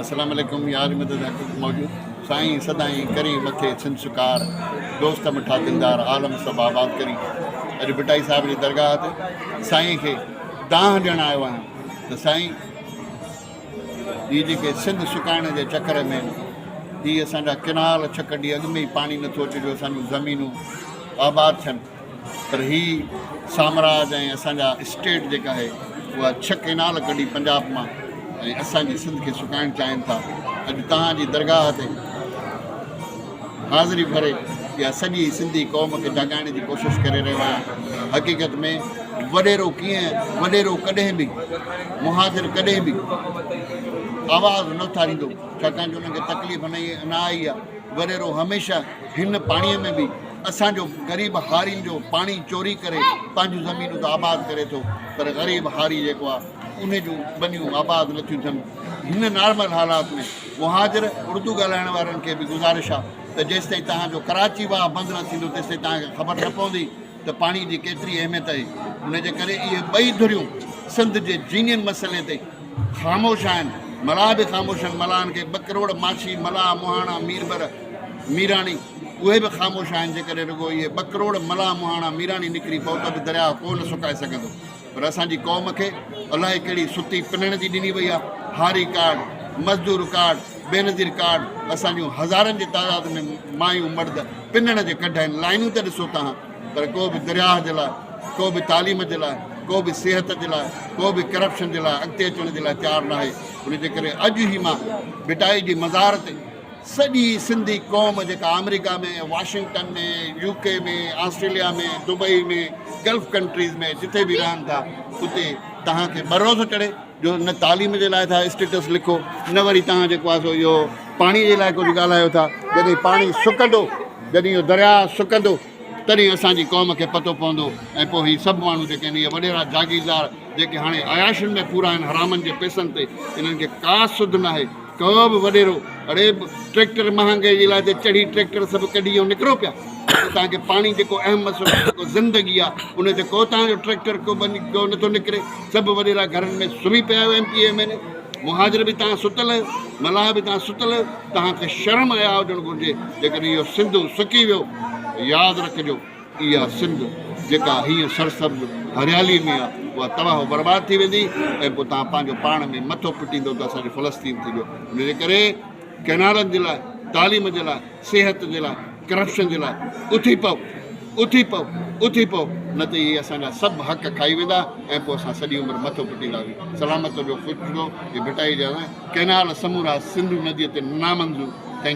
السلام عليڪم يار مدد حق موجود سائين سدائين ڪرين مٿي سنڌ سڪار دوست مٺا دلدار عالم سڀ آباد ڪرين اڄ ڀٽائي صاحب جي درگاهه تي سائين کي دانهن ڏيڻ آيو آهيان ته سائين هي جيڪي سنڌ سڪائڻ جي چڪر ۾ آهن هي اسان جا ڪنال ڇڪ ڏينهن اڳ ۾ ئي پاڻي نٿو اچي جو اسان جون زمينون آباد ٿين پر هي سامراج ۽ اسان جا اسٽيٽ جيڪا آهي اها ڇهه ڪينال ڪڍي پنجاب مان ۽ اسان جي سنڌ کي سڪائڻ چاهين ٿا. اڄ توهان جي درگاهه تي حاضري ڀري اها سڄي سنڌي قوم کي جاڳائڻ جي ڪوشش ڪري رهيو آهيان. حقيقت ۾ وڏيرو ڪيئن وڏيرو ڪڏهن به مهاجر ڪڏهن به آواز نه اٿاريندو ڇاڪاڻ جو انهن کي تڪليف نه آئي آهي. وڏيرو هميشه هن پاڻي ۾ به اسان جو غريب هارين جو پاڻي چوري ڪري پنهنجون زمينون ته آباد ڪري ٿو پر غريب هاري جيڪو آهي ان جون ٻنيون آباد نه ٿيون ٿين. هن نارمل حالات ۾ مهاجر اردو ڳالهائڻ وارن کي به گذارش آهي ته جيستائين توهان جو ڪراچي واهه بند نه ٿيندو تيستائين توهان کي خبر نه پوندي ته پاڻي جي ڪيتري اهميت آهي. ان جي ڪري اهي ٻئي ڌريون سنڌ جي جينين مسئلي تي خاموش آهن. ملاح به خاموش آهن. ملاحن کي ٻه ڪروڙ ماڇي، ملاح، مهاڻا، ميربر، ميراڻي اهي به خاموش آهن. جيڪڏهن رڳو اهي ٻه ڪروڙ ملاح، مهاڻا، ميراڻي نڪري پئو ته به درياهه ڪو نه سڪائي سگهندو. پر اسان جي قوم کي الائي ڪهڙي ستي پنڻ جي ڏني وئي آهي. هاري ڪارڊ، مزدور ڪارڊ، بينظير ڪارڊ اسان جون هزارن جي تعداد ۾ مايون مرد پنڻ جي ڪڍ آهن. لائنون ته ڏسو توهان پر ڪو به درياهه جي لاء، ڪو به تعليم جي لاء، ڪو به صحت جي لاء، ڪو به ڪرپشن جي لاء اڳتي اچڻ جي لاء تيار ناهي. ان جي ڪري اڄ هي مان ڀٽائي جي مزار تي سڄي سنڌي قوم جيڪا آمريڪا ۾، Washington ۾، U K ۾، Australia ۾، Dubai ۾، Gulf countries ۾ جتي به رهن ٿا اتي توهان کي ٻرو ٿو چڙهي جو نه تعليم جي لاء ٿا اسٽيٽس لکو نه وري توهان جيڪو آهي سو اهو پاڻي جي لاء ڪجهه ڳالهايو ٿا. جڏهن پاڻي سڪندو، جڏهن اهو درياهه سڪندو تڏهن اسان جي قوم کي پتو پوندو ۽ پوء هي سڀ ماڻهو جيڪي آهن اهي وڏيرا جاگيردار جيڪي هاڻي عياشين ۾ پورا آهن حرامن جي پئسن تي انهن کي ڪا سڌ ناهي. ڪو به وڏيرو اڙي ٽريڪٽر مهانگائي جي لاء تي چڙهي ٽريڪٽر سڀ ڪڍي ۽ نڪرو پيا ته توهان کي پاڻي جيڪو اهم مسئلو آهي جيڪو زندگي آهي ان تي ڪو توهان جو ٽريڪٽر ڪو بني ڪو نٿو نڪري سڀ وڏيرا گهرن ۾ سمهي پيا آهيو M P M N A مهاجر به توهان ستل آهيو ملاح به توهان ستل آهيو توهان کي شرم حيا هجڻ گهرجي جيڪڏهن اهو سنڌو سڪي ويو ياد رکجو اها سنڌ جيڪا هينئر سرسبز هريالي ۾ آ، اها تباهه و برباد ٿي ويندي ۽ پوء توهان پنهنجو پاڻ ۾ مٿو پٽيندو ته اسان جو فلسطين ٿي ويو. ان جي ڪري ڪئنالن جي لاء، تعليم جي لاء، صحت جي لاء، ڪرپشن جي لاء اٿي پئو، اٿي پئو، اٿي پئو، نه ته اهي اسان جا سڀ حق کائي ويندا ۽ پوء اسان سڄي عمر مٿو پٽينداسين. سلامت هجو، خوش هجو. هي ڀٽائي جا ڪئنال سمورا سنڌو نديء تي نامنظور. Thank you.